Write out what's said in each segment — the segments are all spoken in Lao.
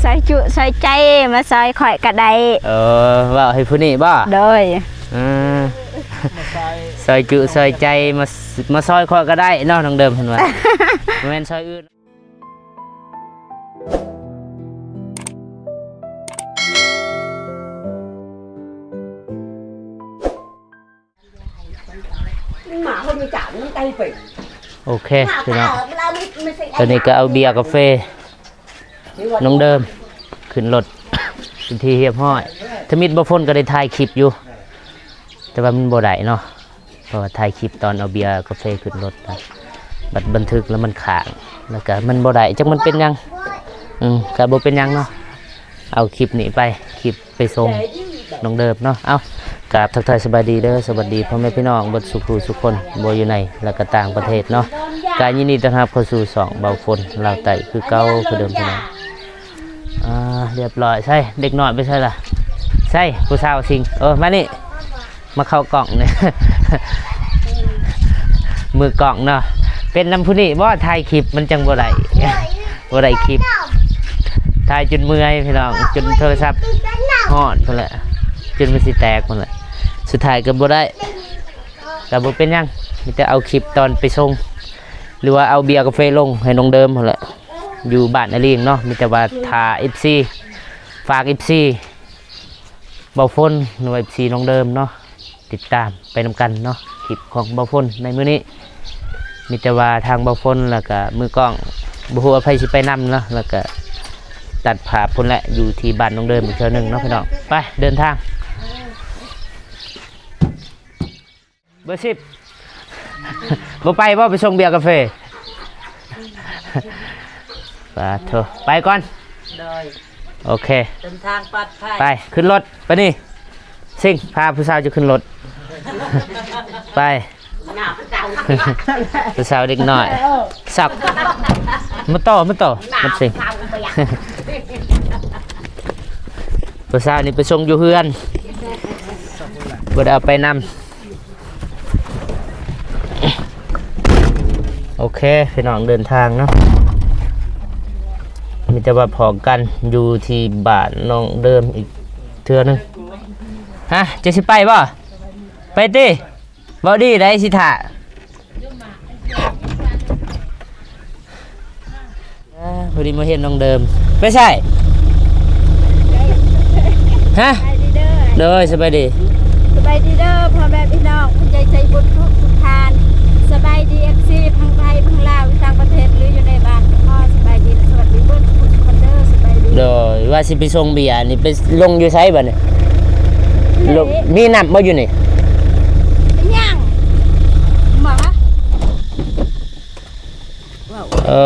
ຊ່ອຍຈຸຊ່ອຍໃຈ ມາຊ່ອຍຂ້ອຍກໍໄດ້. ເອີ ເວົ້າໃຫ້ຜູ້ນີ້ບໍ່? ໂດຍ. ເອີ ຊ່ອຍຈຸຊ່ອຍໃຈ ມາ ມາຊ່ອຍຂ້ອຍກໍໄດ້ເນາະ ນ້ອງເດີມ ເພິ່ນວ່າ ບໍ່ແມ່ນຊ່ອຍອື່ນ. ໂອເຄ ພີ່ນ້ອງ ຕອນນີ້ກໍເອົາເບຍກາເຟນ້ອງເດີມຂຶ້ນລົດເປັນທີ່ຮຽບຮ້ອຍ. ທຳອິດບ່າວຝົນກໍໄດ້ຖ່າຍຄລິບຢູ່ ແຕ່ວ່າມັນບໍ່ໄດ້ເນາະ ເພາະວ່າຖ່າຍຄລິບຕອນເອົາເບຍກາເຟຂຶ້ນລົດນະ ບັດບັນທຶກແລ້ວມັນຄ້າງ ແລ້ວກໍມັນບໍ່ໄດ້ ຈັກມັນເປັນຫຍັງ. ອືມ ກໍບໍ່ເປັນຫຍັງເນາະ ເອົາຄລິບນີ້ໄປ ຄລິບ ໄປສົ່ງນ້ອງເດີມເນາະ. ເອົ້າ ກາບທັກທາຍສະບາຍດີເດີ ສະຫວັດດີພໍ່ແມ່ພີ່ນ້ອງເບິດສູ່ຜູ້ສູ່ຄົນ ບໍ່ຢູ່ໃນ ແລະ ກະຕ່າງປະເທດເນາະ. ກະຍິນດີຕ້ອນຮັບເຂົ້າສູ່ຊ່ອງເບົາຝົນລາວໃຕ້ຄືເກົ່າຄືເດີມພີ່ນ້ອງ. ອ່າ ຮຽບຮ້ອຍ. ໃສເດັກນ້ອຍໄປໃສລະ? ໃສຜູ້ສາວຊິງ? ເອີ ມານີ້. ມາເຂົ້າກ້ອງນີ້ ມືກ້ອງເນາະ ເປັນນຳຜູ້ນີ້ບໍ່? ຖ່າຍຄລິບມັນຈັ່ງບໍ່ໄດ້ ບໍ່ໄດ້ຄລິບ ຖ່າຍຈົນເມື່ອຍພີ່ນ້ອງ ຈົນໂທລະສັບຮ້ອນພຸ້ນແຫຼະ ຈົນມັນຊິແຕກພຸ້ນແຫຼະ. ສຸດທ້າຍກໍບໍ່ໄດ້ ກໍບໍ່ເປັນຫຍັງ ມີແຕ່ເອົາຄລິບຕອນໄປສົ່ງ ຫຼືວ່າເອົາເບຍກາເຟລົງໃຫ້ນ້ອງເດີມພຸ້ນແຫຼະ ຢູ່ບ້ານອາລີງເນາະ. ມີແຕ່ວ່າຖ້າເອັຟຊີ ຝາກເອັຟຊີ ເບົາຝົນ ຫຼືວ່າເອັຟຊີນ້ອງເດີມເນາະ ຕິດຕາມໄປນຳກັນເນາະ ຄລິບຂອງເບົາຝົນໃນມື້ນີ້. ມີແຕ່ວ່າທາງເບົາຝົນ ແລ້ວກະມືກ້ອງ ບໍ່ຮູ້ວ່າໃຜຊິໄປນຳເນາະ ແລ້ວກະຕັດພາບພຸ້ນແຫຼະ ຢູ່ທີ່ບ້ານນ້ອງເດີມອີກເທື່ອໜຶ່ງເນາະພີ່ນ້ອງ. ໄປ ເດີນທາງ ເບີສິບ ບໍ່ໄປບໍ່? ໄປສົ່ງເບຍກາເຟ ປາດໂທ ໄປກ່ອນ. ໂດຍ ໂອເຄ ເດີນທາງປອດໄພ ໄປ ຂຶ້ນລົດ ໄປນີ້ ຊິງ ພາຜູ້ສາວຈະຂຶ້ນລົດ ໄປ ຜູ້ສາວເດັກນ້ອຍ ສັກ ມາຕໍ່ ມາຕໍ່ ມາຊິງ ຜູ້ສາວນີ້ໄປສົ່ງຢູ່ເຮືອນ ບໍ່ໄດ້ເອົາໄປນຳ. ໂອເຄ ພີ່ນ້ອງ ເດີນທາງເນາະ ມີແຕ່ວ່າພໍ້ກັນຢູ່ທີ່ບ້ານນ້ອງເດີມອີກເທື່ອໜຶ່ງ. ຮະ ເຈົ້າຊິໄປບໍ່? ໄປຕິ ເວົ້າດີໄດ໋ ຊິຖ້າ. ອ່າ ພໍດີມາເຫັນນ້ອງເດີມ ໄປໃສ? ຮະ? ສະບາຍດີເດີ. ໂດຍ ສະບາຍດີ ສະບາຍດີເດີ ພໍ່ແມ່ພີ່ນ້ອງຜູ້ໃຫຍ່ໃຈບຸນທຸກໆທ່ານ. ສະບາຍດີ ເອັຟຊີ ທັງໄທ ທັງລາວ ຢູ່ຕ່າງປະເທດ ຫຼື ຢູ່ໃນບ້ານກໍພໍ ສະບາຍດີ ສະຫວັດດີເບິດທຸກຄົນເດີ. ສະບາຍດີ. ໂດຍ ວ່າຊິໄປສົ່ງເບຍນີ້ ໄປລົງຢູ່ໃສບັດນີ້? ລົງ ມີນ້ຳບໍ່ຢູ່ນີ້? ເປັນຫຍັງ? ໝໍ? ເອີ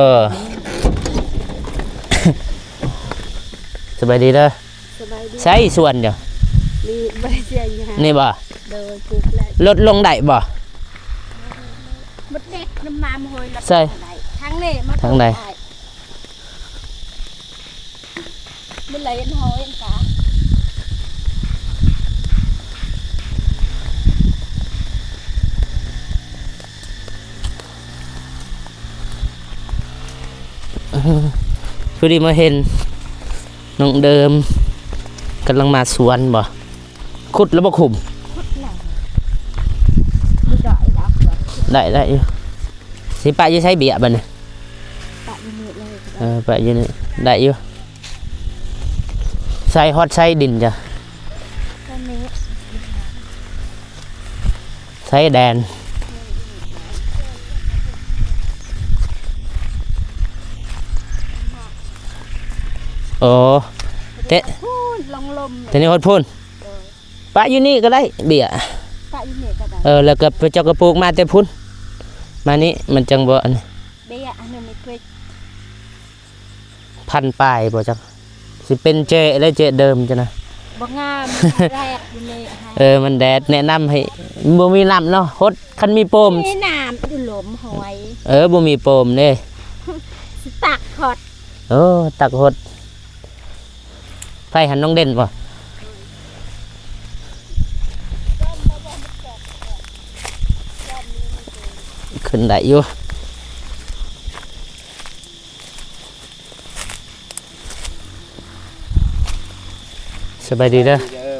ສະບາຍດີເດີ. ສະບາຍດີ. ໃສສວນເຈົ້າ? ນີ້ ບໍ່ໄດ້ເສຍຫຍັງ. ນີ້ບໍ່? ໂດຍ ປູກແລ້ວ. ລົດລົງໄດ້ບໍ່? ໝົດເດັກນ້ຳມາມະໂຫຍ. ໃສ? ທາງນີ້ມາ ທາງໃດ? ມັນໄຫຼເຫັນຫົວເຫັນກາ. ພໍດີມາເຫັນນ້ອງເດີມກຳລັງມາສວນບໍ່? ຂຸດແລ້ວບໍ່ຂຸມ? ຂຸດແລ້ວ. ໄດ້ ໄດ້ຢູ່. ຊິປະຢູ່ໃສເບຍບັດນີ້? ປະຢູ່ນີ້ເລີຍ. ເອີ ປະຢູ່ນີ້ໄດ້ຢູ່. ໃສ່ຮອດໃສ່ດິນຈ້ະ. ໃສ່ແດນ. ໂອ້ ເຕະ ພຸ້ນ ລົງລົມ ເຕະນີ້ຮອດພຸ້ນ. ໂດຍ. ປະຢູ່ນີ້ກໍໄດ້ເບຍ. ປະຢູ່ນີ້ກໍໄດ້. ເອີ ແລ້ວກໍເຈົ້າກໍປູກມາແຕ່ພຸ້ນ ມານີ້ມັນຈັ່ງບໍ່ອັນນີ້. ເບຍອັນນີ້ມີຖ້ວຍ ພັນປາຍບໍ່ຈັກ ຊິເປັນເຈະແລະເຈະເດີມຈ້ະນະ. ບໍ່ງາມ ແດດຢູ່ນີ້. ເອີ ມັນແດດ ແນະນຳໃຫ້ ບໍ່ມີນ້ຳເນາະ ຫົດ ຄັນມີໂປມ ມີນ້ຳຢູ່ຫຼົມຫ້ວຍ. ເອີ ບໍ່ມີໂປມເດ້ ຊິຕັກຮອດ. ເອີ ຕັກຫົດ. ໃຜຫັ້ນ ນ້ອງເດັ່ນບໍ່? ຂຶ້ນໄດ້ຢູ່. ສະບາຍດີເດີ. ເອີ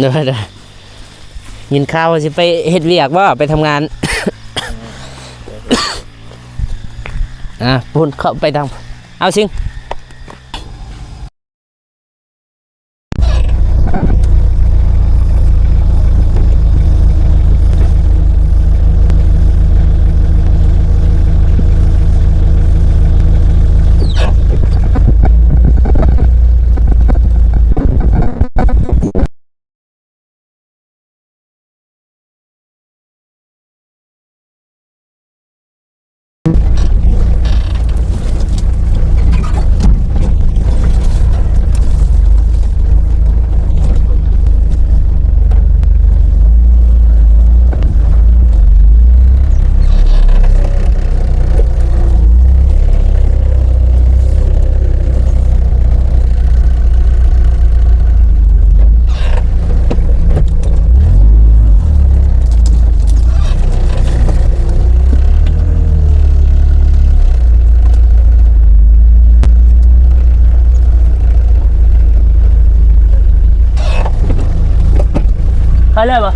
ເດີ ເດີ ຍິນຂ່າວວ່າຊິໄປເຮັດວຽກບໍ່? ໄປທຳງານ. ອ່າ ພຸ້ນເຂົ້າໄປທາງ ເອົາຊິງ. ໄປເລີຍບໍ່?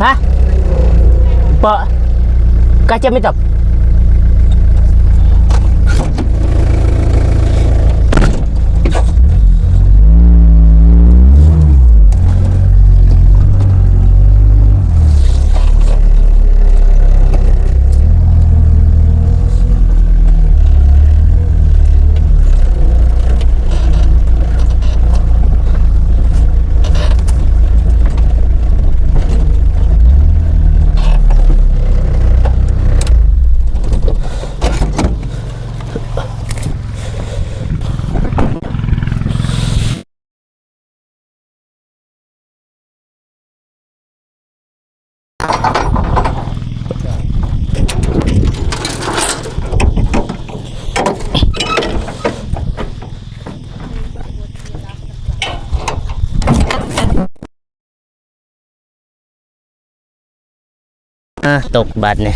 ຮະ? ເປາະ ກະຈະໄມ່ຕອບ. ອາ ຕົກບາດນີ້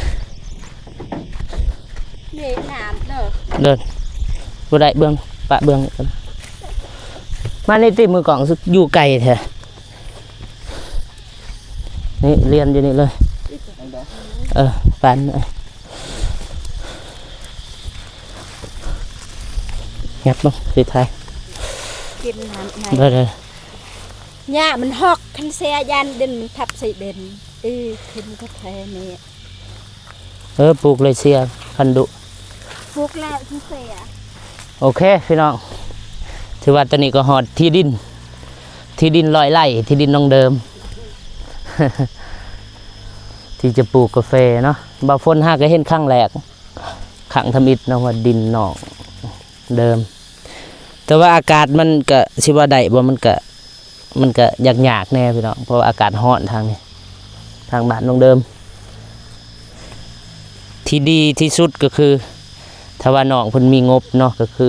ເດ້ນ້ຳເດີ ເດີ ບໍ່ໄດ້ເບື້ອງ ປະເບື້ອງ ມານີ້ຕິ ມືກ້ອງ ຢູ່ໄກແທ້ ນີ້ລຽນຢູ່ນີ້ເລີຍ ເອີ ປານ ຫຍັບລົງ ຊິຖ່າຍ ກິນນ້ຳໃຫ້ ເດີ ເດີ. ຫຍ້າມັນຮອກ ຄັນເສຍຢ້ານດິນມັນທັບໃສ່ດິນ ເອີ ເຂັມກາແຟນີ້ ເອີ ປູກເລີຍເສຍ ຄັນດຸ ປູກແລ້ວຊິເສຍ. ໂອເຄພີ່ນ້ອງ ຖືວ່າຕອນນີ້ກໍຮອດທີ່ດິນ ທີ່ດິນຮ້ອຍໄຮ່ ທີ່ດິນນ້ອງເດີມ ທີ່ຈະປູກກາແຟເນາະ. ບ່າວຝົນຫາກໍເຫັນຄັ້ງແລກ ຄັ້ງທຳອິດເນາະ ວ່າດິນນ້ອງເດີມ. ແຕ່ວ່າອາກາດມັນກະຊິວ່າໄດ້ບໍ່ ມັນກະ ມັນກະຍາກໆແດ່ພີ່ນ້ອງ ເພາະວ່າອາກາດຮ້ອນທາງນີ້ ທາງບ້ານນ້ອງເດີມ. ທີ່ດີທີ່ສຸດກໍຄື ຖ້າວ່ານ້ອງເພິ່ນມີງົບເນາະ ກໍຄື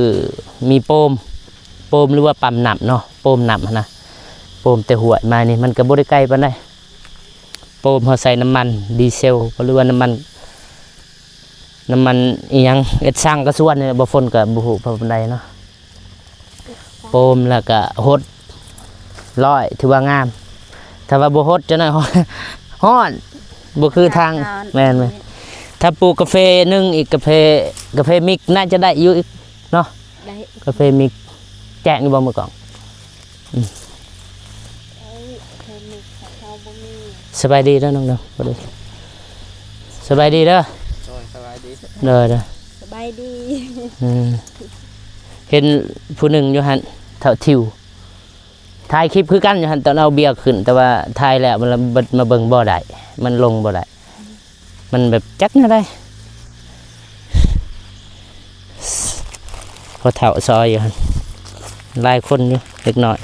ມີໂປມ ໂປມ ຫຼືວ່າປ້ຳນ້ຳເນາະ ໂປມນ້ຳຫັ້ນນະ ໂປມແຕ່ຫ້ວຍມານີ້ ມັນກະບໍ່ໄດ້ໄກປານໃດ. ໂປມເຮົາໃສ່ນ້ຳມັນດີເຊວ ຫຼືວ່ານ້ຳມັນ ນ້ຳມັນອີ່ຫຍັງ ເອັດຊັງກະຊວນນີ້ ບໍ່ຝົນກະບໍ່ຮູ້ປານໃດເນາະ. ໂປມແລ້ວກະຫົດ ຮ້ອຍ ຖືວ່າງາມ. ຖ້າວ່າບໍ່ຫົດຈັກໜ້ອຍ ຮ້ອນ ບໍ່ຄືທາງ ແມ່ນ ແມ່ນ. ຖ້າປູກກາເຟໜຶ່ງອີກ ກາເຟ ກາເຟມິກໜ້າຈະໄດ້ຢູ່ອີກເນາະ ໄດ້ ກາເຟມິກ. ແຈ້ງຢູ່ບໍ່ ມືກ້ອງ? ອືມ ເອີຍ ເທນນິສເຮົາບໍ່ມີ. ສະບາຍດີເດີນ້ອງເດີ ບໍ່ໄດ້ ສະບາຍດີເດີ. ໂດຍ ສະບາຍດີ. ໂດຍ ໂດຍ ສະບາຍດີ. ອືມ ເຫັນຜູ້ໜຶ່ງຢູ່ຫັ້ນ ເຖົ້າທິວ ຖ່າຍຄລິບຄືກັນຢູ່ຫັ້ນ ຕອນເອົາເບຍຂຶ້ນ ແຕ່ວ່າຖ່າຍແລ້ວມັນ ມາເບິ່ງບໍ່ໄດ້ ມັນລົງບໍ່ໄດ້. ມັນແບບຈັກແນວໃດ ພໍ່ເຖົ້າຊອຍຢູ່ຫັ້ນ ຫຼາຍຄົນຢູ່ ເດັກນ້ອຍ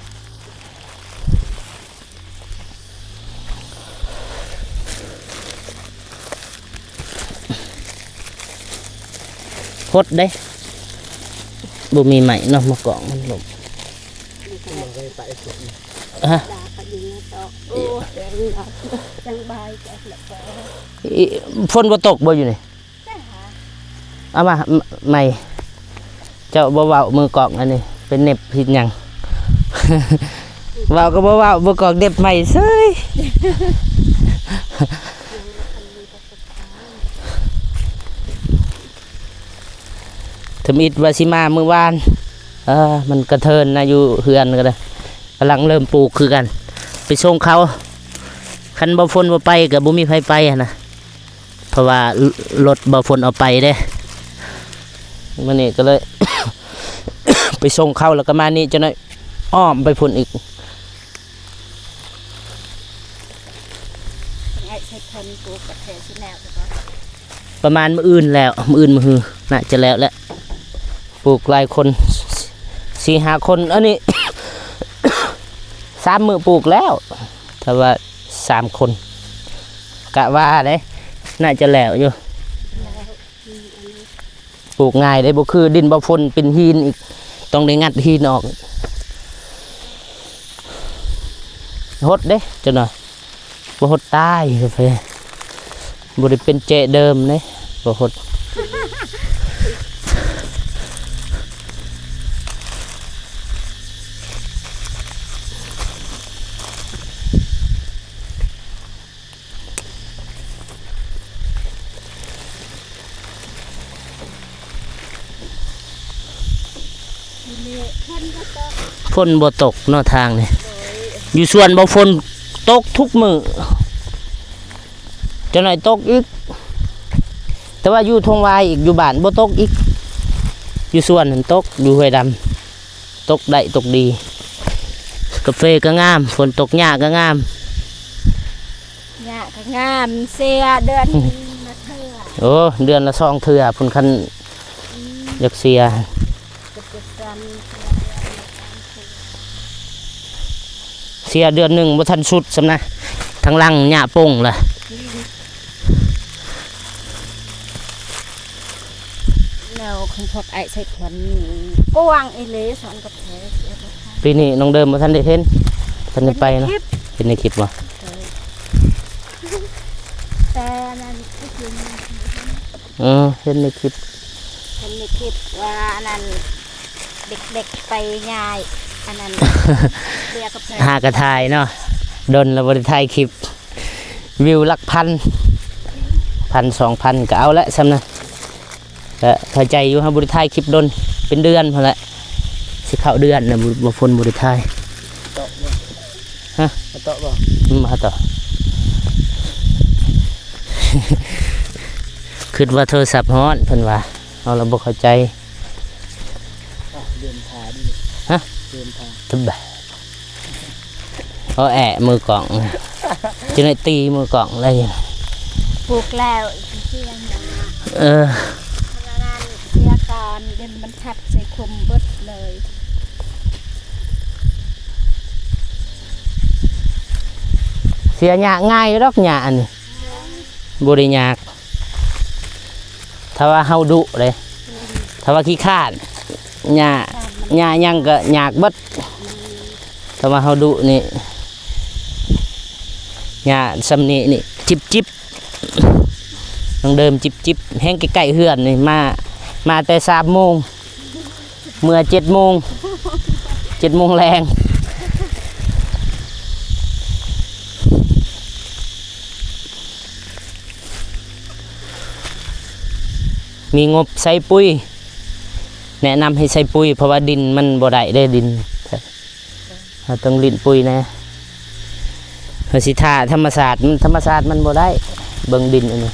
ຫົດເດ້ ບໍ່ມີໄມ້ເນາະ ມາກອງມັນລົງ. ຮະ? ອີ ຝົນບໍ່ຕົກບໍ່ຢູ່ນີ້? ເອົາມາ ມ- ໃໝ່ ເຈົ້າບໍ່ເວົ້າ ມືກ້ອງອັນນີ້ ໄປເໜັບເຮັດຫຍັງ? ເວົ້າກໍບໍ່ເວົ້າ ມືກ້ອງເໜັບໃໝ່ເສີຍ. ທຳອິດວ່າຊິມາມື້ວານ ເອີ ມັນກະເທີນນະ ຢູ່ເຮືອນກໍໄດ້ ກຳລັງເລີ່ມປູກຄືກັນ ໄປສົ່ງເຂົາ. ຄັນບໍ່ຝົນບໍ່ໄປກໍບໍ່ມີໃຜໄປຫັ້ນນະ ເພາະວ່າລົດບໍ່ຝົນເອົາໄປເດ້. ມື້ນີ້ກໍເລີຍ ໄປສົ່ງເຂົາ ແລ້ວກໍມານີ້ ຈັກໜ້ອຍອ້ອມໄປພຸ້ນອີກ. ປະມານມື້ອື່ນແລ້ວ ມື້ອື່ນມື້ຮື ໜ້າຈະແລ້ວແຫຼະ. ປູກຫຼາຍຄົນ ສີ່ຫ້າຄົນ ອັນນີ້ ສາມມື້ປູກແລ້ວ ຖ້າວ່າສາມຄົນ ກະວ່າເດ້ ໜ້າຈະແລ້ວຢູ່. ປູກງ່າຍເດ້ ບໍ່ຄືດິນບໍ່ຝົນເປັນຫີນອີກ ຕ້ອງໄດ້ງັດຫີນອອກ. ຫົດເດ້ ເຈົ້ານະ ບໍ່ຫົດຕາຍກາເຟ ບໍ່ໄດ້ເປັນເຈະເດີມເດ້ ບໍ່ຫົດ. ຝົນບໍ່ຕົກເນາະ ທາງນີ້ ຢູ່ສວນບໍ່ຝົນຕົກທຸກມື້ ຈັກໜ້ອຍຕົກອີກ ແຕ່ວ່າຢູ່ທົ່ງວາຍອີກ ຢູ່ບ້ານບໍ່ຕົກອີກ ຢູ່ສວນນັ້ນຕົກ ຢູ່ຫ້ວຍດຳ ຕົກໄດ້ຕົກດີ ກາເຟກໍງາມ ຝົນຕົກຫຍ້າກໍງາມ. ຫຍ້າກໍງາມ ເສຍເດືອນລະເທື່ອ ໂອ້ ເດືອນລະສອງເທື່ອພຸ້ນ ຄັນຢາກເສຍ ເສຍເດືອນໜຶ່ງບໍ່ທັນສຸດຊ້ຳນະ ທາງຫຼັງຫຍ້າປົ່ງລະ. ແນວຂອງພວກອ້າຍໃສ່ຂວັນນີ້ກວ້າງອີ່ຫຼີ ສວນກາເຟ. ປີນີ້ນ້ອງເດີມບໍ່ທັນໄດ້ເຫັນ ບໍ່ທັນໄດ້ໄປເນາະ ເຫັນໃນຄລິບບໍ່? ແຕ່ນັ້ນ ເອີ ເຫັນໃນຄລິບ ເຫັນໃນຄລິບວ່າອັນນັ້ນ ເດັກໆໄປຍ່າຍ ອັນນັ້ນ ເບຍກັບແຟນ ຫາກະຖ່າຍເນາະ ດົນແລ້ວບໍ່ໄດ້ຖ່າຍຄລິບ. ວິວຫຼັກພັນ ພັນສອງພັນ ກໍເອົາແຫຼະ ຊ່ຳນັ້ນ ກໍພໍໃຈຢູ່. ເຮົາບໍ່ໄດ້ຖ່າຍຄລິບດົນ ເປັນເດືອນພຸ້ນແຫຼະ ຊິເຂົ້າເດືອນແລ້ວ ບໍ່ ບໍ່ ຝົນບໍ່ໄດ້ຖ່າຍ. ເຕາະບໍ່? ຮະ? ເຕາະບໍ່? ອືມ ມາເຕາະ. ຄິດວ່າໂທລະສັບຮ້ອນ ເພິ່ນວ່າ ເຮົາລະບໍ່ເຂົ້າໃຈ. ອ່ະ ເດີນທາງນີ້ ຮະ? ເດີນທາງ ເອົາແອະມືກ້ອງ ຈະໄດ້ຕີມືກ້ອງໄດ້. ປູກແລ້ວ ເສຍຫຍ້າ ເອີ ເສຍກ່ອນ ດິນມັນທັບໃສ່ຄຸມເບິດເລີຍ. ເສຍຫຍ້າງ່າຍດອກ ຫຍ້າອັນນີ້ ບໍ່ໄດ້ຍາກ. ຖ້າວ່າເຮົາດຸເດ້ ຖ້າວ່າຂີ້ຄ້ານ ຫຍ້າ ຫຍ້າຫຍັງກໍຍາກເບິດ. ຖ້າວ່າເຮົາດຸນີ້ ຫຍ້າຊ່ຳນີ້ນີ້ ຈິບໆ ນ້ອງເດີມຈິບໆ ແຮ່ງໃກ້ໆເຮືອນນີ້ ມາ ມາແຕ່ສາມໂມງ ເມື່ອເຈັດໂມງ ເຈັດໂມງແລງ. ມີງົບໃສ່ປຸ໋ຍ ແນະນຳໃຫ້ໃສ່ປຸ໋ຍ ເພາະວ່າດິນມັນບໍ່ໄດ້ເດ້ ດິນ ເຮົາຕ້ອງຫຼິ້ນປຸ໋ຍແດ່. ເຮົາຊິຖ້າທຳມະຊາດ ມັນ ທຳມະຊາດມັນບໍ່ໄດ້. ເບິ່ງດິນອັນນີ້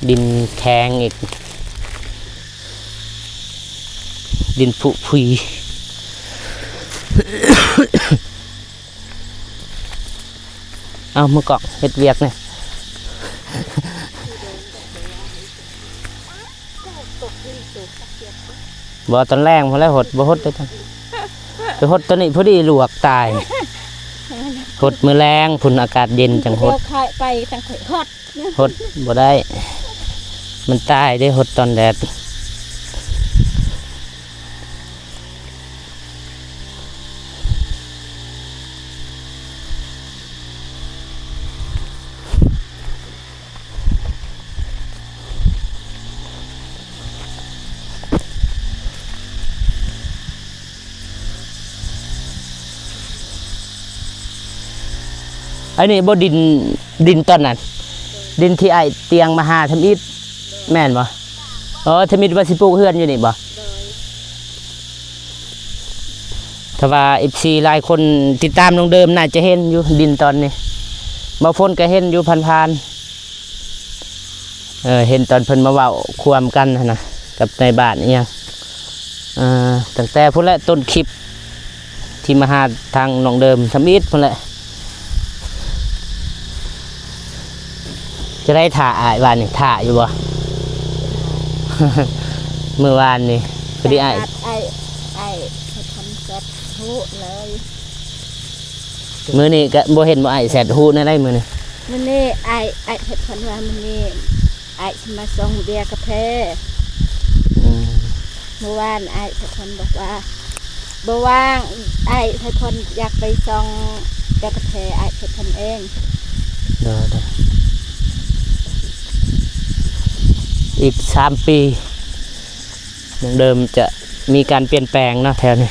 ດິນແຂງອີກ ດິນຜຸຜຸຍ. ເອົາ ມືກ້ອງເຮັດວຽກແດ່. ບໍ່ ຕອນແລງພຸ້ນແຫຼະຫົດ ບໍ່ຫົດໄດ້ຕອນ ໄປຫົດຕອນນີ້ພໍດີລວກຕາຍ. ຫົດມື້ແລງພຸ້ນ ອາກາດເຢັນຈັ່ງຫົດ ດຽວຂ້ອຍໄປຈັ່ງຂ້ອຍຫົດ. ຫົດບໍ່ໄດ້ ມັນຕາຍເດ້ ຫົດຕອນແດດ. ອັນນີ້ບໍ່ ດິນ ດິນຕອນນັ້ນ ດິນທີ່ອ້າຍຕຽງມາຫາທຳອິດ ແມ່ນບໍ່? ອໍ ທຳອິດວ່າຊິປູກເຮືອນຢູ່ນີ້ບໍ່? ໂດຍ ຖ້າວ່າເອັຟຊີຫຼາຍຄົນຕິດຕາມນ້ອງເດີມ ໜ້າຈະເຫັນຢູ່ດິນຕອນນີ້ ບ່າວຝົນກໍເຫັນຢູ່ຜ່ານໆ ເອີ ເຫັນຕອນເພິ່ນມາເວົ້າຄວາມກັນຫັ້ນນະ ກັບນາຍບ້ານອີ່ຫຍັງ ເອີ ຕັ້ງແຕ່ພຸ້ນແຫຼະ ຕົ້ນຄລິບທີ່ມາຫາທາງນ້ອງເດີມທຳອິດພຸ້ນແຫຼະ. ຈະໄດ້ຖ້າອ້າຍວ່ານີ້ ຖ້າຢູ່ບໍ່? ມື້ວານນີ້ ພໍດີອ້າຍ ອ້າຍ ອ້າຍໃຫ້ຄອນແຊັດຮູ້ເລີຍ. ມື້ນີ້ກໍບໍ່ເຫັນບໍ່ອ້າຍແຊັດຮູ້ແນວໃດມື້ນີ້? ມື້ນີ້ອ້າຍ ອ້າຍໃຫ້ຄອນວ່າມື້ນີ້ອ້າຍຊິມາສົ່ງເບຍກາແຟ. ອືມ ມື້ວານອ້າຍໃຫ້ຄອນບອກວ່າບໍ່ວ່າງ ອ້າຍໃຫ້ຄອນຢາກໄປສົ່ງເບຍກາແຟ ອ້າຍໃຫ້ຄອນເອງ. ໂດຍ ໂດຍ ອີກສາມປີ ນ້ອງເດີມຈະມີການປ່ຽນແປງເນາະແຖວນີ້.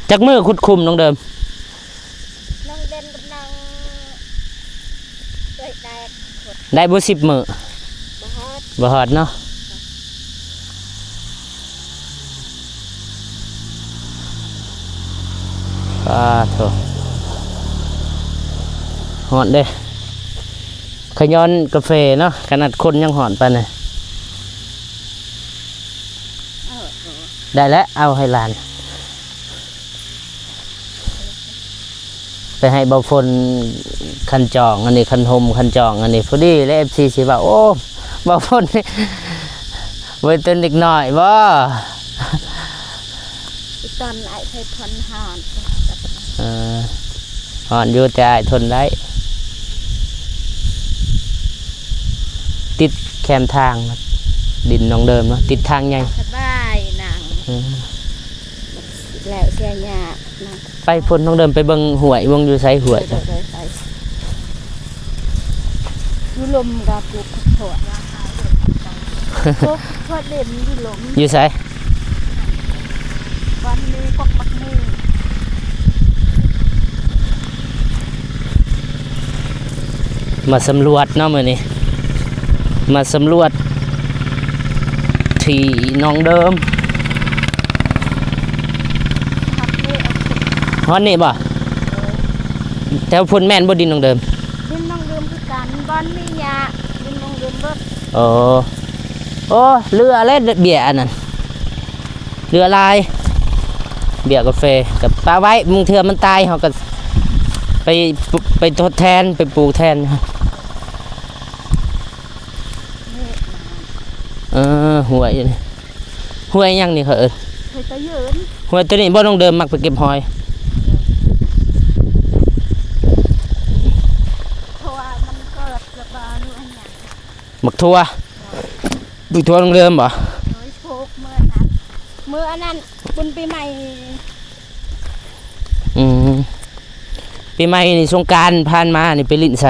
ຈັກມື້ຂຸດຂຸມນ້ອງເດີມ? ນ້ອງເດີມກຳລັງເອີຍແຕກ ໄດ້ບໍ່ສິບມື້? ບໍ່ຮອດ ບໍ່ຮອດເນາະ. ປາໂທ້ ຮ້ອນເດ້ ຂະຍ້ອນກາເຟເນາະ ຂະໜາດຄົນຍັງຮ້ອນປານນີ້. ເອີ ເອີ ໄດ້ແລ້ວ ເອົາໃຫ້ຫຼານ ໄປໃຫ້ບ່າວຝົນຄັນຈອງ ອັນນີ້ຄັນຫົ່ມຄັນຈອງ ອັນນີ້ພໍດີແລ້ວ ເອັຟຊີຊິວ່າ ໂອ້ ບ່າວຝົນນີ້ບໍ່ເປັນເດັກນ້ອຍບໍ? ອີຕອນອ້າຍໃສ່ຜ່ອນຮ້ອນ ເອີ ຮ້ອນຢູ່ ແຕ່ອ້າຍທົນໄດ້. ຕິດແຄມທາງ ດິນນ້ອງເດີມເນາະ ຕິດທາງໃຫຍ່ ສະບາຍນັ່ງ ເອີ ແລ້ວເສຍຫຍ້ານະ. ໄປພຸ້ນ ນ້ອງເດີມໄປເບິ່ງຫ້ວຍ ເບິ່ງຢູ່ໃສຫ້ວຍ? ໂດຍ ໂດຍ ໄປ ຢູ່ລົມກະປູກຜັກທອດ ປູກຜັກທອດເຫຼັ້ນຢູ່ລົມ. ຢູ່ໃສ? ວັນນີ້ພວກໝາກໝູ່. ມາສຳຫຼວດເນາະມື້ນີ້ ມາສຳຫຼວດທີ່ນ້ອງເດີມ. ຮອດນີ້ບໍ່? ແຖວພຸ້ນແມ່ນບໍ່ດິນນ້ອງເດີມ? ດິນນ້ອງເດີມຄືກັນ ບ່ອນມີຫຍ້າ ດິນນ້ອງເດີມເບິດ. ໂອ້ ໂອ້ ເຫຼືອແລ້ວເບຍອັນນັ້ນ ເຫຼືອຫຼາຍ ເບຍກາເຟກໍປະໄວ້ ບາງເທື່ອມັນຕາຍ ເຮົາກໍໄປ ໄປທົດແທນ ໄປປູກແທນ. ເອີ ຫ້ວຍ ຫ້ວຍຫຍັງນີ້ເຂົາເອີ້ນ? ຫ້ວຍຕະເຢິນ. ຫ້ວຍໂຕນີ້ບໍ່ ນ້ອງເດີມມັກໄປເກັບຫອຍ? ເພາະວ່າມັນເກີດລະບາດຢູ່ອັນຫຍັງ ໝາກຖົ່ວ. ໂດຍ ໝາກຖົ່ວນ້ອງເດີມບໍ່? ໂດຍ ປູກເມື່ອນັ້ນ ເມື່ອອັນນັ້ນບຸນປີໃໝ່. ອືມ ປີໃໝ່ນີ້ ສົງການຜ່ານມານີ້ໄປຫຼິ້ນໃສ?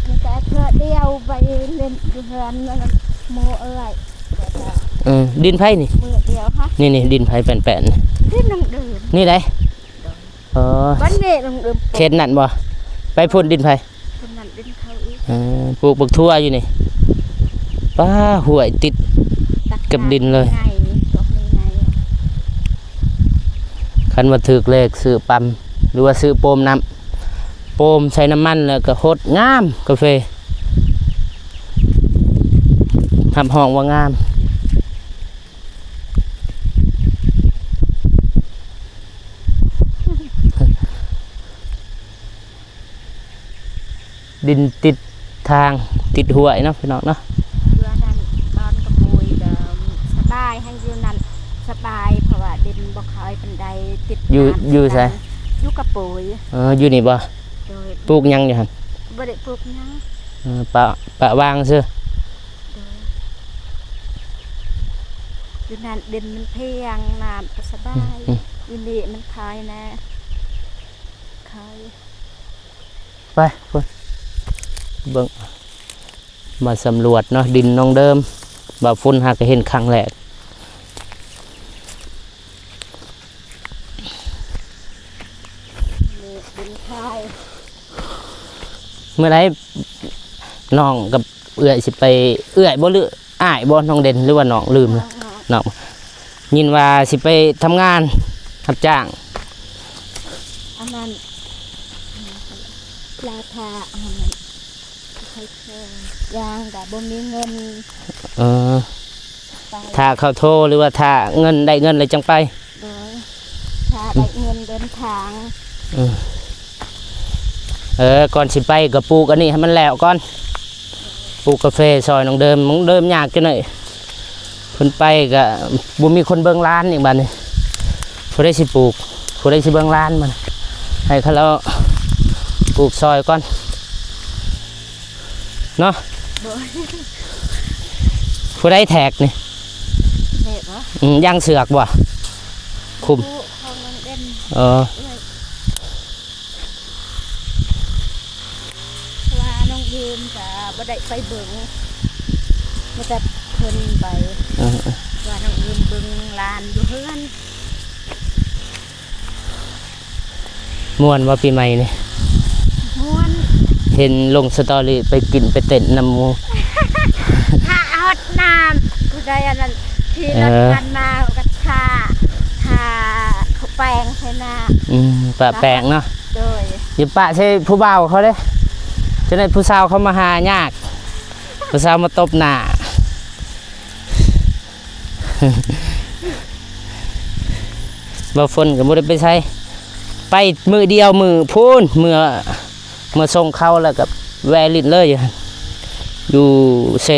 ມີແຕ່ເທື່ອດຽວໄປຫຼິ້ນຢູ່ເຮືອນໝູ່ເອື້ອຍ. ເອີ ດິນໃຜນີ້? ມື້ດຽວຮະ? ນີ້ໆ ດິນໃຜແປນໆ ນີ້? ດິນນ້ອງເດີມນີ້ໃດ? ໂດຍ ອໍ ບ້ານເມນ້ອງເດີມ ເຂດນັ້ນບໍ່? ໄປພຸ້ນດິນໃຜ? ຄົນນັ້ນເປັນເຂົາອີກ. ເອີ ປູກບັກຖົ່ວຢູ່ນີ້ ປ້າ ຫ້ວຍຕິດກັບດິນເລີຍ. ຄັນວ່າຖືກເລກຊື້ປ້ຳ ຫຼືວ່າຊື້ໂປມນ້ຳ ໂປມໃສ່ນ້ຳມັນ ແລ້ວກໍຫົດງາມກາເຟ ຮັບຮອງວ່າງາມ. ດິນຕິດທາງ ຕິດຫ້ວຍເນາະ ພີ່ນ້ອງເນາະ. ຢູ່ອັນນັ້ນ ບ່ອນກະປຸຍກໍສະບາຍ ແຮ່ງຢູ່ນັ້ນສະບາຍ ເພາະວ່າດິນບໍ່ຄ່ອຍປານໃດ ຕິດ ຢູ່ ຢູ່ໃສ? ຢູ່ກະປຸຍ. ເອີ ຢູ່ນີ້ບໍ່? ໂດຍ. ປູກຫຍັງຢູ່ຫັ້ນ? ບໍ່ໄດ້ປູກຫຍັງ. ເອີ ປະ ປະຫວ່າງຊື່. ໂດຍ. ຢູ່ນັ້ນດິນມັນພຽງ ນ້ຳກໍສະບາຍ. ອືມ ຢູ່ນີ້ມັນຄາຍແນ່ ຄາຍ. ໄປພຸ້ນ ເບິ່ງ ມາສຳຫຼວດເນາະ ດິນນ້ອງເດີມ ບ່າວຝົນຫາກໍເຫັນຄັ້ງແລກ. ມື້ໃດນ້ອງກັບເອື້ອຍຊິໄປ ເອື້ອຍບໍ່ ຫຼືອ້າຍບໍ່ ນ້ອງເດັ່ນ ຫຼືວ່ານ້ອງ? ລືມແລ້ວ. ນ້ອງ ຍິນວ່າຊິໄປທຳງານຮັບຈ້າງ ອັນນັ້ນ ລາຄາ ອັນນັ້ນ ໄປແຂ່ງ ຢ່າງກະບໍ່ມີເງິນ. ເອີ ໄປ ຖ້າເຂົາໂທ ຫຼືວ່າຖ້າເງິນ ໄດ້ເງິນແລ້ວຈັ່ງໄປ? ໂດຍ ຖ້າໄດ້ເງິນເດີນທາງ. ເອີ ເອີ ກ່ອນຊິໄປກໍປູກອັນນີ້ໃຫ້ມັນແລ້ວກ່ອນ ປູກກາເຟຊ່ອຍນ້ອງເດີມ. ນ້ອງເດີມຍາກຈັ່ງໃດ ເພິ່ນໄປກໍບໍ່ມີຄົນເບິ່ງຫຼານອີກບາດນີ້. ຜູ້ໃດຊິປູກ ຜູ້ໃດຊິເບິ່ງຫຼານມັນ? ໃຫ້ເຂົາລາວປູກຊ່ອຍກ່ອນເນາະ. ໂດຍ ຜູ້ໃດແທກນີ້? ແທກຫວາ? ອືມ ຢາງເຊືອກບໍ່? ຄຸມ ຂອງນ້ອງເດັ່ນ. ເອີ ເອື້ອຍ ເພາະວ່ານ້ອງເດີມກະບໍ່ໄດ້ໄປເບິ່ງ ມີແຕ່ເພິ່ນໄປ. ເອີ ວ່ານ້ອງເດີມເບິ່ງຫຼານຢູ່ເຮືອນ. ມ່ວນບໍ່ປີໃໝ່ນີ້? ມ່ວນ ເຫັນລົງສະຕໍຣີໄປກິນໄປເຕັ້ນນຳໝູ່ ຖ້າຮອດນ້ຳ ຜູ້ໃດອັນນັ້ນ ຂີ່ລົດ ເອີ ຜ່ານມາກໍຖ້າ ຖ້າເຂົາແປງໃສ່ໜ້າ. ອືມ ປະແປງເນາະ. ໂດຍ ຢ່າປະໃສ່ຜູ້ບ່າວເຂົາເດ້ ຈະໄດ້ຜູ້ສາວເຂົາມາຫາຍາກ ຜູ້ສາວມາຕົບໜ້າ. ບ່າວຝົນກໍບໍ່ໄດ້ໄປໃສ ໄປມື້ດຽວ ມື້ພຸ້ນ ເມື່ອ ເມື່ອສົ່ງເຂົາແລ້ວກໍແວ່ຫຼິ້ນເລີຍ ຢູ່ເຊ.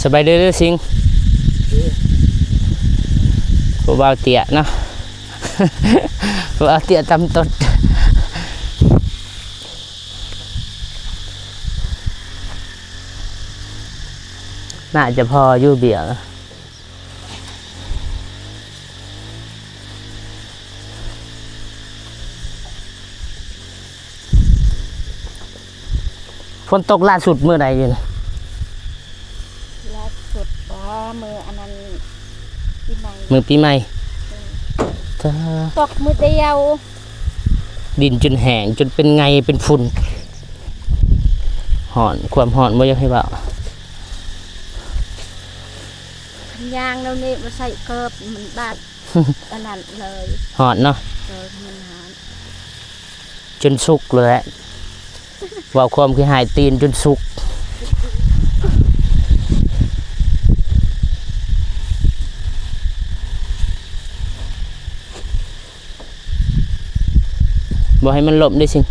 ສະບາຍດີເດີຊິງ ຜູ້ບ່າວເຕ້ຍເນາະ ຜູ້ບ່າວເຕ້ຍຕ່ຳຕົດ. ໜ້າຈະພໍຢູ່ເບຍ. ຝົນຕົກລ່າສຸດມື້ໃດຢູ່ນະ? ລ່າສຸດບໍ່ ມື້ອັນນັ້ນ ປີໃໝ່ ມື້ປີໃໝ່. ເອີ ຕາ ຕົກມື້ດຽວ ດິນຈົນແຫ້ງ ຈົນເປັນໄງ່ເປັນຝຸ່ນ. ຮ້ອນ ຄວາມຮ້ອນບໍ່ຢາກໃຫ້ເວົ້າ. ຄັນຍ່າງແນວນີ້ບໍ່ໃສ່ເກີບ ມັນບາດ ອັນນັ້ນເລີຍ. ຮ້ອນເນາະ. ເອີ ມັນຮ້ອນ ຈົນສຸກເລີຍແຫຼະ. ເວົ້າຄວາມຄືຫາຍຕີນຈົນສຸກ. ບໍ່ໃຫ້ມັນລົ້ມເດ້ຊິງ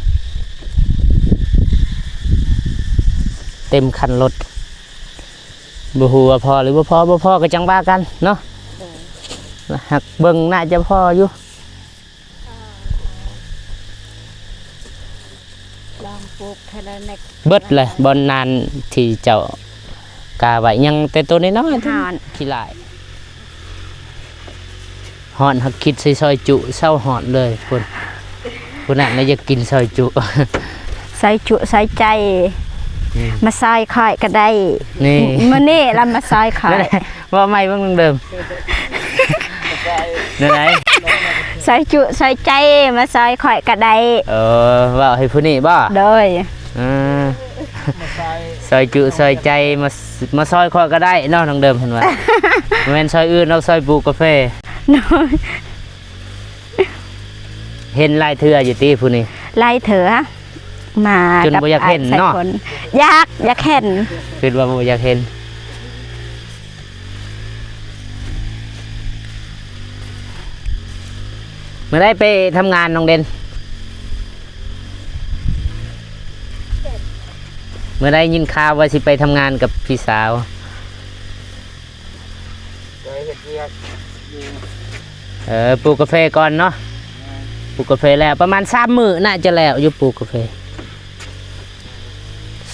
ເຕັມຄັນລົດ. ບໍ່ຮູ້ວ່າພໍຫຼືບໍ່ພໍ ບໍ່ພໍກໍຈັ່ງວ່າກັນເນາະ. ໂດຍ ຫາກເບິ່ງໜ້າຈະພໍຢູ່. ລອງປູກເທື່ອລະເລັກ ເບິດແຫຼະ ບ່ອນນານທີ່ເຈົ້າກາໄວ້ ຍັງແຕ່ໂຕນ້ອຍໆ ຮ້ອນ ຂີ້ຫຼ້າຍ. ຮ້ອນ ຫາກຄິດໃສ່ຊອຍຈຸ ເຊົາຮ້ອນເລີຍ. ພຸ້ນ ຜູ້ນັ້ນນະຢາກກິນຊອຍຈຸ ຊອຍຈຸຊອຍໃຈ. ອືມ ມາຊອຍຂ້ອຍກໍໄດ້ ນີ້ ມື້ນີ້ລະມາຊອຍຂ້ອຍ. ເວົ້າໃໝ່ເບິ່ງເດີມ ແນວໃດ? ຊອຍຈຸຊອຍໃຈ ມາຊອຍຂ້ອຍກໍໄດ້. ເອີ ເວົ້າໃຫ້ຜູ້ນີ້ບໍ່? ໂດຍ ເອີ ມາຊອຍ ຊອຍຈຸຊອຍໃຈ ມາ ມາຊອຍຂ້ອຍກໍໄດ້ເນາະ ນ້ອງເດີມເພິ່ນວ່າ. ບໍ່ແມ່ນຊອຍອື່ນດອກ ຊອຍປູກກາເຟ. ໂດຍ ເຫັນຫຼາຍເທື່ອຢູ່ຕິຜູ້ນີ້? ຫຼາຍເທື່ອ ມາ ຈົນບໍ່ຢາກເຫັນເນາະ. ຢາກ ຢາກເຫັນ ຄິດວ່າບໍ່ຢາກເຫັນ. ມື້ໃດໄປທຳງານ ນ້ອງເດັ່ນ? ມື້ໃດຍິນຂ່າວວ່າຊິໄປທຳງານກັບພີ່ສາວ? ໄປເຮັດວຽກຢູ່ ເອີ ປູກກາເຟກ່ອນເນາະ. ແມ່ນ ປູກກາເຟແລ້ວ ປະມານສາມມື້ໜ້າຈະແລ້ວຢູ່ ປູກກາເຟ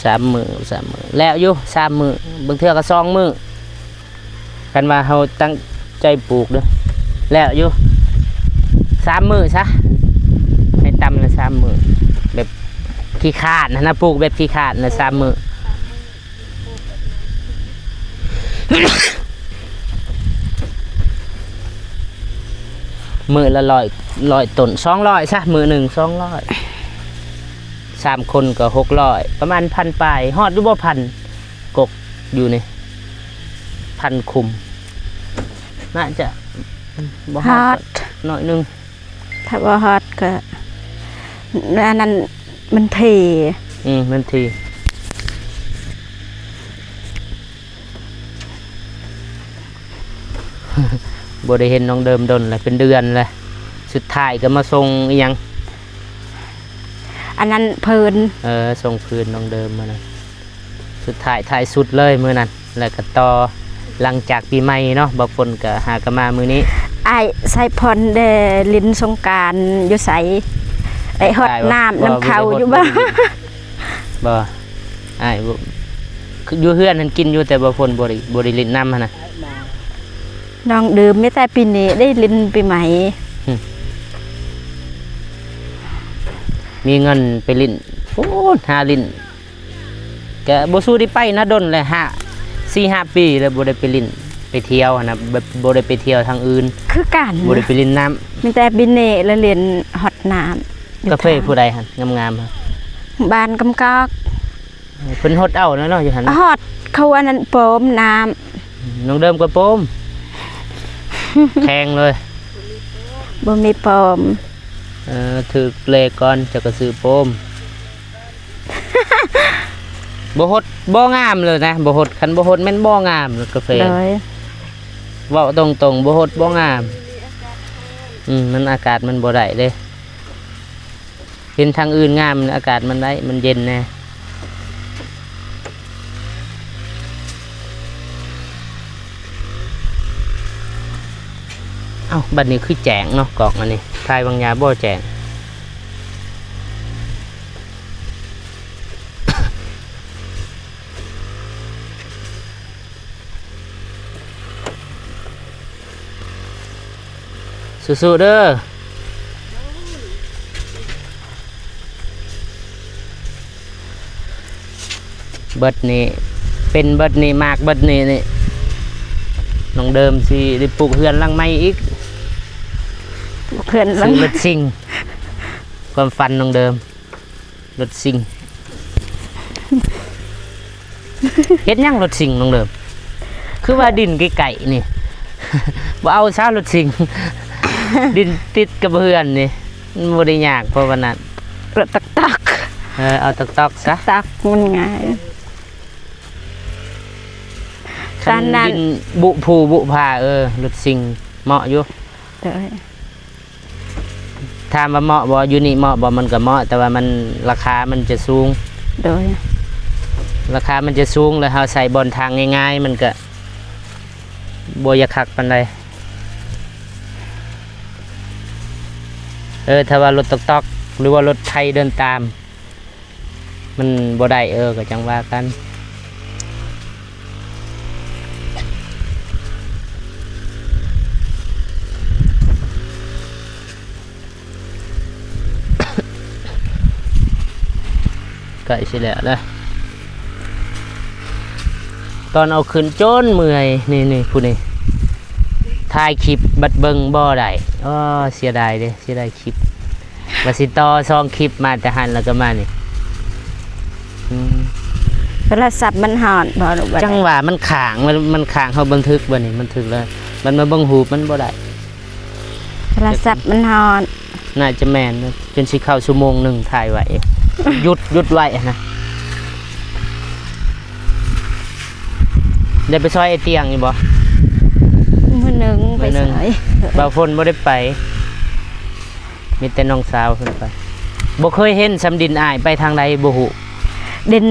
ສາມມື້ ສາມມື້ ແລ້ວຢູ່ສາມມື້ ບາງເທື່ອກໍສອງມື້ ຄັນວ່າເຮົາຕັ້ງໃຈປູກເດີ ແລ້ວຢູ່ສາມມື້ຊະ ໃຫ້ຕ່ຳລະສາມມື້ ແບບຂີ້ຄ້ານຫັ້ນນະ ປູກແບບຂີ້ຄ້ານນະ ສາມມື້. ມື້ລະຮ້ອຍ ຮ້ອຍຕົ້ນ ສອງຮ້ອຍຊະ ມື້ໜຶ່ງສອງຮ້ອຍ ສາມຄົນກໍຫົກຮ້ອຍ ປະມານພັນປາຍ. ຮອດຢູ່ບໍ່ ພັນ ກົກຢູ່ນີ້ ພັນຄຸມ ໜ້າຈະບໍ່ຮອດ ຮອດ ໜ້ອຍໜຶ່ງ. ຖ້າບໍ່ຮອດກໍ ອັນນັ້ນມັນເທ ອືມ ມັນເທ. ບໍ່ໄດ້ເຫັນນ້ອງເດີມດົນແລ້ວ ເປັນເດືອນແລ້ວ. ສຸດທ້າຍກໍມາສົ່ງອີ່ຫຍັງ ອັນນັ້ນ ເພີນ ເອີ ສົ່ງເພີນນ້ອງເດີມມື້ນັ້ນ ສຸດທ້າຍ ທ້າຍສຸດເລີຍມື້ນັ້ນ. ແລ້ວກໍຕໍ່ຫຼັງຈາກປີໃໝ່ເນາະ ບ່າວຝົນກໍຫາກໍມາມື້ນີ້. ອ້າຍໄຊພອນໄດ້ຫຼິ້ນສົງການຢູ່ໃສ? ໄດ້ຮອດນ້ຳນຳເຂົາຢູ່ບໍ່? ບໍ່ ອ້າຍບໍ່ ຢູ່ເຮືອນຫັ້ນກິນຢູ່ ແຕ່ບ່າວຝົນບໍ່ໄດ້ ບໍ່ໄດ້ຫຼິ້ນນຳຫັ້ນນະ. ນ້ອງເດີມມີແຕ່ປີນີ້ໄດ້ຫຼິ້ນປີໃໝ່ ຫຶ ມີເງິນໄປຫຼິ້ນ ໂອ້ ຫາຫຼິ້ນ ກະບໍ່ສູ້ໄດ້ໄປນະ ດົນແລ້ວ ຫ້າ ສີ່ຫ້າປີແລ້ວ ບໍ່ໄດ້ໄປຫຼິ້ນໄປທ່ຽວຫັ້ນນະ ແບບບໍ່ໄດ້ໄປທ່ຽວທາງອື່ນຄືກັນ ບໍ່ໄດ້ໄປຫຼິ້ນນ້ຳ ມີແຕ່ບິເນລະຫຼິ້ນຮອດນ້ຳ. ກາເຟຜູ້ໃດຫັ້ນງາມໆ? ບ້ານກຳກອກ ເພິ່ນຫົດເອົາແລ້ວເນາະ ຢູ່ຫັ້ນ ຮອດເຂົາອັນນັ້ນປ້ອມນ້ຳ ນ້ອງເດີມກໍປ້ອມ ແຂງເລີຍ ບໍ່ມີປ້ອມ. ເອີ ຖືກເລກກ່ອນ ເຈົ້າກໍຊື້ປ້ອມ. ບໍ່ຫົດບໍ່ງາມເລີຍນະ ບໍ່ຫົດ ຄັນບໍ່ຫົດແມ່ນບໍ່ງາມ ກາເຟ ໂດຍ ເວົ້າຕົງໆ ບໍ່ຫົດບໍ່ງາມ. ອືມ ມັນອາກາດມັນບໍ່ໄດ້ເດ້ ເຫັນທາງອື່ນງາມ ອາກາດມັນໄດ້ ມັນເຢັນແດ່. ເອົ້າ ບັດນີ້ຄືແຈ້ງເນາະ ກ້ອງອັນນີ້ ຖ່າຍບາງຢ່າງບໍ່ແຈ້ງ. ສູ້ໆເດີ ເບິດນີ້ ເປັນເບິດນີ້ ມາກເບິດນີ້ນີ້ ນ້ອງເດີມຊິໄດ້ປູກເຮືອນຫຼັງໃໝ່ອີກ ປູກເຮືອນຫຼັງ ຊື້ລົດຊິງ ຄວາມຝັນນ້ອງເດີມ ລົດຊິງ. ເຮັດຫຍັງລົດຊິງນ້ອງເດີມ? ຄືວ່າດິນໃກ້ໆນີ້ ບໍ່ເອົາຊະລົດຊິງ ດິນຕິດກັບເຮືອນນີ້ ມັນບໍ່ໄດ້ຍາກພໍປານນັ້ນ. ລົດຕັກໆ ເອີ ເອົາຕັກໆຊະ ຕັກມັນງ່າຍ ຄັນດິນບຸພູບຸຜາ ເອີ ລົດຊິງເໝາະຢູ່. ໂດຍ ຖາມວ່າເໝາະບໍ່? ຢູ່ນີ້ເໝາະບໍ່? ມັນກໍເໝາະ ແຕ່ວ່າມັນ ລາຄາມັນຈະສູງ. ໂດຍ ລາຄາມັນຈະສູງ ແລ້ວເຮົາໃສ່ບ່ອນທາງງ່າຍໆ ມັນກໍບໍ່ຢາກຄັກປານໃດ. ເອີ ຖ້າວ່າລົດຕອກໆ ຫຼືວ່າລົດໄຖເດີນຕາມ ມັນບໍ່ໄດ້ ເອີ ກໍຈັ່ງວ່າກັນ. ໃກ້ຊິແລ້ວລະ ຕອນເອົາຂຶ້ນຈົນເມື່ອຍ. ນີ້ໆ ຜູ້ນີ້ ຖ່າຍຄລິບບັດເບິ່ງບໍ່ໄດ້. ອໍ ເສຍດາຍເດ້ ເສຍດາຍຄລິບ. ວ່າຊິຕໍ່ສອງຄລິບ ມາແຕ່ຫັ້ນແລ້ວກໍມານີ້. ອືມ ໂທລະສັບມັນຮ້ອນບໍ່ ຫຼືວ່າ ຈັ່ງວ່າມັນຄ້າງ ມັນ ມັນຄ້າງ. ເຮົາບັນທຶກບັດນີ້ ບັນທຶກແລ້ວ ມັນມາເບິ່ງຮູບມັນບໍ່ໄດ້. ໂທລະສັບມັນຮ້ອນ. ໜ້າຈະແມ່ນ ຈົນຊິເຂົ້າຊົ່ວໂມງໜຶ່ງ ຖ່າຍໄວ້ ຢຸດ ຢຸດໄວ້ຫັ້ນນະ. ໄດ້ໄປຊ່ອຍໄອ້ຕຽງຢູ່ບໍ່? ມື້ໜຶ່ງໄປຊ່ອຍ. ບ່າວຝົນບໍ່ໄດ້ໄປ ມີແຕ່ນ້ອງສາວເພິ່ນໄປ. ບໍ່ເຄີຍເຫັນສ່ຳດິນອ້າຍ ໄປທາງໃດບໍ່ຮູ້. ດິນ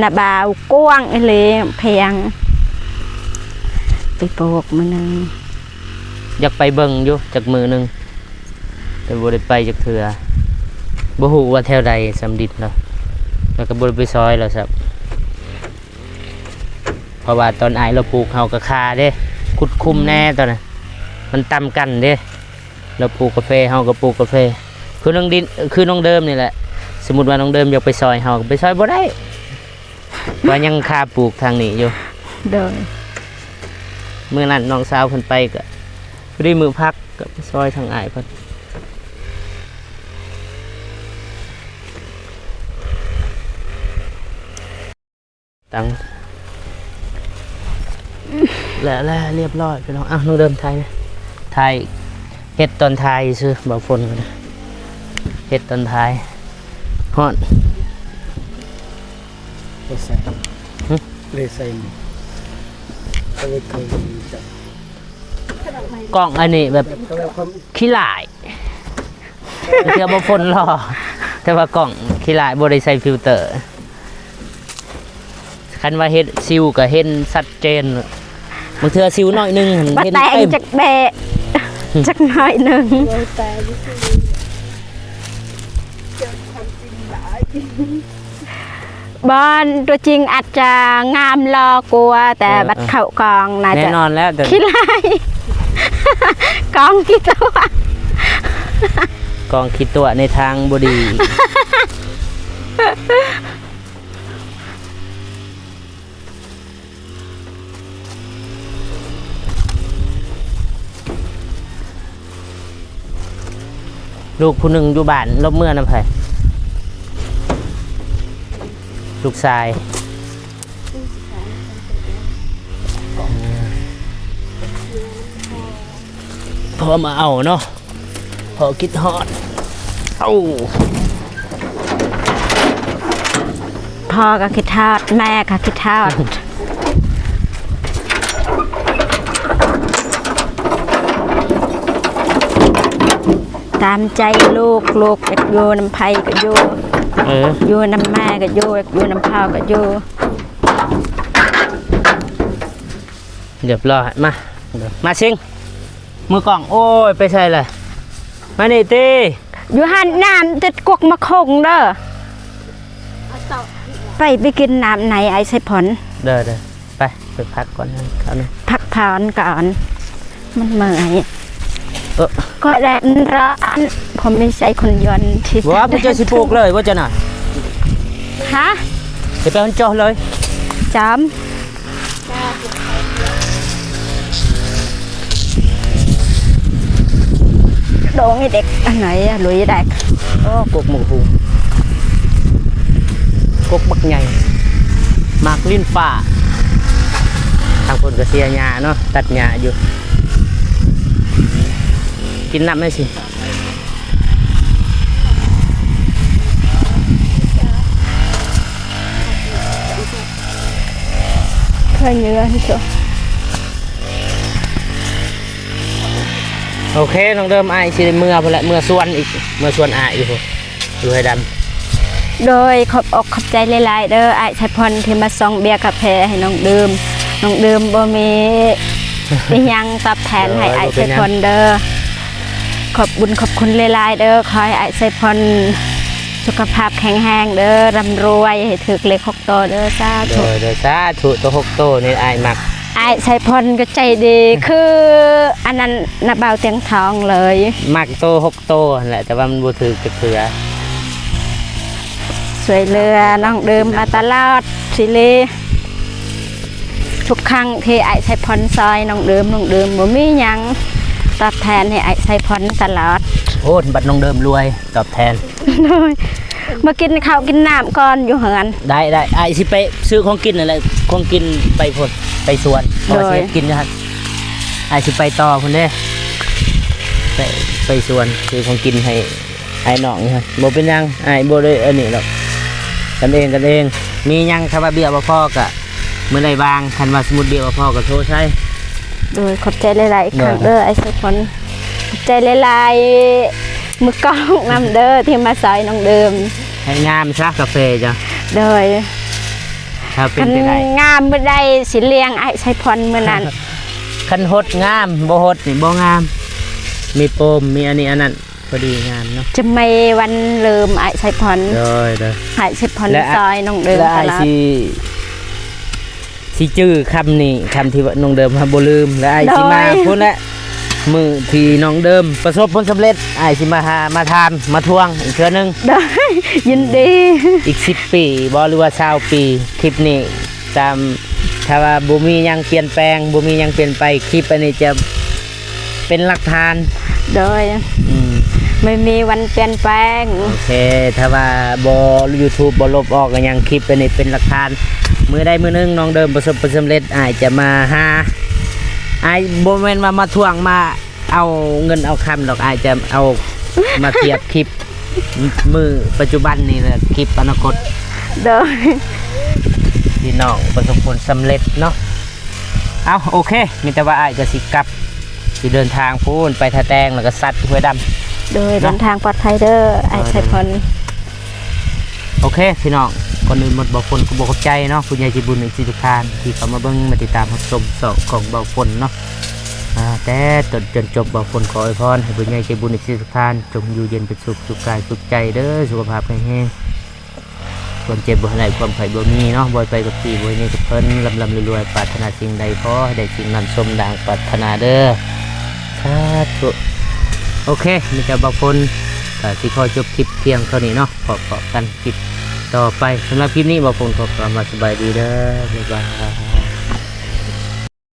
ນາບ່າວກວ້າງອີ່ຫຼີ ແພງ ໄປປູກມື້ໜຶ່ງ. ຢາກໄປເບິ່ງຢູ່ຈັກມື້ໜຶ່ງ ແຕ່ບໍ່ໄດ້ໄປຈັກເທື່ອ. ບໍ່ຮູ້ວ່າແຖວໃດສ່ຳດິນລາວ ແລ້ວກໍບໍ່ໄດ້ໄປຊ່ອຍລາວຊ້ຳ. ເພາະວ່າຕອນອ້າຍລາວປູກ ເຮົາກໍຄາເດ້ ຂຸດຂຸມແດ່ຕອນນັ້ນ ມັນຕຳກັນເດ້. ລາວປູກກາເຟ ເຮົາກໍປູກກາເຟ ຄືນ້ອງດິນ ຄືນ້ອງເດີມນີ້ແຫຼະ. ສົມມຸດວ່ານ້ອງເດີມຢາກໄປຊ່ອຍ ເຮົາກໍໄປຊ່ອຍບໍ່ໄດ້ ວ່າຍັງຄາປູກທາງນີ້ຢູ່. ໂດຍ ມື້ນັ້ນນ້ອງສາວເພິ່ນໄປ ກໍພໍດີມື້ພັກ ກັບຊອຍທາງອ້າຍເພິ່ນ ຕັ້ງ ແລ້ວ ແລ້ວ ລຽບຮ້ອຍພີ່ນ້ອງ. ອ້າວ ນ້ອງເດີມຖ່າຍແດ່ ຖ່າຍ ເຮັດຕອນຖ່າຍຊື່ ບ່າວຝົນກໍໄດ້ ເຮັດຕອນຖ່າຍ. ຮ້ອນ ບໍ່ໃສ່ ຫຶ? ເລີຍໃສ່ ກໍເລີຍເຄີຍຈັກ ກ້ອງອັນນີ້ແບບຂີ້ຫຼ້າຍ ເທື່ອບໍ່ຝົນຫຼໍ່ ແຕ່ວ່າກ້ອງຂີ້ຫຼ້າຍ ບໍ່ໄດ້ໃສ່ຟິວເຕີ. ຄັນວ່າເຮັດຊິວກໍເຫັນຊັດເຈນ ບາງເທື່ອຊິວໜ້ອຍໜຶ່ງ ບໍ່ແຕ່ງ ເຫັນເຕັມ ຈັກແບະ ຈັກໜ້ອຍໜຶ່ງ. ບໍ່ ຕົວຈິງອາດຈະງາມຫຼໍ່ກວ່າ ແຕ່ ເອີ ບັດເຂົ້າກ້ອງໜ້າຈະ ແນ່ນອນແລ້ວ ແຕ່ ຂີ້ລ້າຍ ກ້ອງຂີ້ຕົວະ ກ້ອງຂີ້ຕົວະໃນທາງບໍ່ດີ. ລູກຜູ້ໜຶ່ງຢູ່ບ້ານ ລົບເມືອນຳໃຜ? ລູກຊາຍ ພໍ່ມາເອົາເນາະ ພໍ່ຄິດຮອດ ເອົາ ພໍ່ກໍຄິດຮອດ ແມ່ກໍຄິດຮອດ ຕາມໃຈລູກ ລູກຢາກຢູ່ນຳໃຜກໍຢູ່ ເອີ ຢູ່ນຳແມ່ກໍຢູ່ ຢາກຢູ່ນຳພໍ່ກໍຢູ່. ລຽບຮ້ອຍ ມາ ມາຊິງ ມືກ້ອງ ໂອ້ຍ ໄປໃສລະ? ມານີ້ຕິ ຢູ່ຫັ້ນ ນ້ຳຕິດກົກໝາກຫຸ່ງເດີ ໄປ ໄປກິນນ້ຳໃນອ້າຍໄຊພອນ ເດີ ເດີ ໄປ ໄປພັກກ່ອນ ພັກຜ່ອນກ່ອນ ມັນເມື່ອຍ ເອີ ກໍແດດມັນຮ້ອນ ບໍ່ມີໃຊ້ຄົນຍົນທີ່ ບໍ່ວ່າເຈົ້າຊິປູກເລີຍບໍ່ເຈົ້ານະ? ຮະ? ຊິໄປມັນເຈາະເລີຍ ຈຳ ໂດງໃຫ້ເດັກອັນໄຫນອະ ລຸຍໄດ້ ໂອ້ ກົກໝາກຫຸ່ງ ກົກບັກໃຫຍ່ ໝາກລິ້ນຟ້າ ທາງຄົນກໍເສຍຫຍ້າເນາະ ຕັດຫຍ້າຢູ່ ກິນນ້ຳໄດ້ຊິ. ເພື່ອເຍືອນໂຕ ໂອເຄ ນ້ອງເດີມ ອ້າຍຊິໄດ້ເມືອພຸ້ນແຫຼະ ເມືອສວນອີກ ເມືອສວນອ້າຍຢູ່ພຸ້ນ ຢູ່ໄຮ່ດຳ. ໂດຍ ຂອບອົກຂອບໃຈຫຼາຍໆເດີ ອ້າຍໄຊພອນ ທີ່ມາສົ່ງເບຍກາເຟໃຫ້ນ້ອງເດີມ ນ້ອງເດີມບໍ່ມີ ອີ່ຫຍັງຕອບແທນໃຫ້ອ້າຍໄຊພອນເດີ ຂອບບຸນຂອບຄຸນຫຼາຍໆເດີ ຂໍໃຫ້ອ້າຍໄຊພອນສຸຂະພາບແຂງແຮງເດີ ຮ່ຳລວຍ ໃຫ້ຖືກເລກຫົກໂຕເດີ ສາທຸ ໂດຍ ໂດຍ ສາທຸ ໂຕຫົກໂຕນີ້ອ້າຍມັກ ອ້າຍໄຊພອນກໍໃຈດີ ຄືອັນນັ້ນນະ ບ່າວຕຽງທອງເລີຍ ມັກໂຕຫົກໂຕຫັ້ນແຫຼະ ແຕ່ວ່າມັນບໍ່ຖືກຈັກເທື່ອ ຊ່ວຍເຫຼືອນ້ອງເດີມມາຕະຫຼອດ ຊິລີ ທຸກຄັ້ງທີ່ອ້າຍໄຊພອນຊ່ອຍນ້ອງເດີມ ນ້ອງເດີມບໍ່ມີຫຍັງຕອບແທນໃຫ້ອ້າຍໄຊພອນຕະຫຼອດ ໂອ້ ບັດນ້ອງເດີມລວຍຕອບແທນ ໂດຍ ມາກິນເຂົ້າກິນນ້ຳກ່ອນຢູ່ເຮືອນ ໄດ້ ໄດ້ ອ້າຍຊິໄປຊື້ຂອງກິນນັ້ນແຫຼະ ຂອງກິນໄປພຸ້ນ ໄປສວນ ເພາະວ່າ ໂດຍ ຊິເຮັດກິນຢູ່ຫັ້ນ ອ້າຍຊິໄປຕໍ່ພຸ້ນເດ້ ໄປ ໄປສວນ ຊື້ຂອງກິນໃຫ້ອ້າຍນ້ອງຢູ່ຫັ້ນ ບໍ່ເປັນຫຍັງ ອ້າຍບໍ່ໄດ້ອັນນີ້ດອກ ກັນເອງ ກັນເອງ ມີຫຍັງ ຖ້າວ່າເບ້ຍບໍ່ພໍກໍ ມື້ໃດວ່າງ ຄັນວ່າສົມມຸດເບ້ຍບໍ່ພໍກໍໂທໃສ່ ໂດຍ ຂອບໃຈຫຼາຍໆອີກຄັ້ງເດີ ໂດຍ ອ້າຍໄຊພອນ ຂອບໃຈຫຼາຍໆ ມືກ້ອງນຳເດີ ທີ່ມາຊ່ອຍນ້ອງເດີມ ໃຫ້ງາມຊະກາເຟເຈົ້າ ໂດຍ ຖ້າເປັນໄປໄດ້ ຄັນງາມມື້ໃດຊິລ້ຽງອ້າຍໄຊພອນມື້ນັ້ນ ຄັນຫົດງາມ ບໍ່ຫົດນີ້ບໍ່ງາມ ມີໂປມ ມີອັນນີ້ອັນນັ້ນ ພໍດີງາມເນາະ ຈະມີວັນລືມອ້າຍໄຊພອນ ໂດຍ ໂດຍ ອ້າຍໄຊພອນ ແລະ ຊ່ອຍນ້ອງເດີມ ແລະ ຕະຫຼອດ ອ້າຍຊິ ຊິຈື່ຄຳນີ້ ຄຳທີ່ວ່ານ້ອງເດີມຫາບໍ່ລືມ ແລະ ອ້າຍ ໂດຍ ຊິມາພຸ້ນແຫຼະ ມື້ທີ່ນ້ອງເດີມປະສົບຜົນສຳເລັດ ອ້າຍຊິມາຫາ ມາຖາມ ມາທວງອີກເທື່ອໜຶ່ງ ໂດຍ ຍິນດີ ອີກສິບປີບໍ ຫຼືວ່າຊາວປີ ຄລິບນີ້ ຕາມ ຖ້າວ່າບໍ່ມີຫຍັງປ່ຽນແປງ ບໍ່ມີຫຍັງປ່ຽນໄປ ຄລິບອັນນີ້ຈະເປັນຫຼັກຖານ ໂດຍ ອືມ ບໍ່ມີວັນປ່ຽນແປງ. ໂອເຄ ຖ້າວ່າບໍ່ YouTube ບໍ່ລົບອອກກໍຍັງຄລິບອັນນີ້ເປັນຫຼັກຖານ. ມື້ໃດມື້ໜຶ່ງນ້ອງເດີມປະສົບຜົນສຳເລັດ ອ້າຍຈະມາຫາ. ອ້າຍບໍ່ແມ່ນວ່າມາທວງມາເອົາເງິນເອົາຄຳດອກ ອ້າຍຈະເອົາມາທຽບຄລິບມື້ປັດຈຸບັນນີ້ແຫຼະ ຄລິບອະນາຄົດ. ໂດຍ ພີ່ນ້ອງປະສົບຜົນສຳເລັດເນາະ. ເອົ້າ ໂອເຄ ມີແຕ່ວ່າອ້າຍກໍຊິກັບ ຊິເດີນທາງພຸ້ນໄປທ່າແຕງ ແລ້ວກໍສັດຫ້ວຍດຳ. ໂດຍ ເນາະ ເດີນທາງປອດໄພເດີ ອ້າຍໄຊພົນ. ໂອເຄ ພີ່ນ້ອງ ກ່ອນອື່ນໝົດ ບ່າວຝົນກໍຂໍຂອບໃຈເນາະ ຜູ້ໃຫຍ່ໃຈບຸນ ເອັຟຊີ ທຸກທ່ານທີ່ເຂົ້າມາເບິ່ງ ມາຕິດຕາມຮັບຊົມຊ່ອງຂອງບ່າວຝົນເນາະ ອາ ແຕ່ຕົ້ນຈົນຈົບ. ບ່າວຝົນຂໍອວຍພອນໃຫ້ຜູ້ໃຫຍ່ໃຈບຸນ ເອັຟຊີ ທຸກທ່ານ ຈົ່ງຢູ່ເຢັນເປັນສຸກ ສຸກກາຍສຸກໃຈເດີ ສຸຂະພາບແຂງແຮງ. ຄວາມເຈັບບໍ່ໃຫ້ໄດ້ ຄວາມໄຂ້ບໍ່ມີເນາະ ບໍ່ໃຫ້ໄປກັບທີ່ ບໍ່ໃຫ້ໜີກັບເພິ່ນ ລ່ຳໆລວຍໆ ປາດຖະໜາສິ່ງໃດຂໍໃຫ້ໄດ້ສິ່ງນັ້ນ ສົມດັ່ງປາດຖະໜາເດີ ສາທຸ. ໂອເຄ ມີແຕ່ບ່າວຝົນກໍຊິຂໍຈົບຄລິບພຽງເທົ່ານີ້ເນາະ ພໍ້ກັນຄລິບຕໍ່ໄປ. ສຳລັບຄລິບນີ້ ບ່າວຝົນຂໍຄຳວ່າສະບາຍດີເດີ ບາຍບາຍ.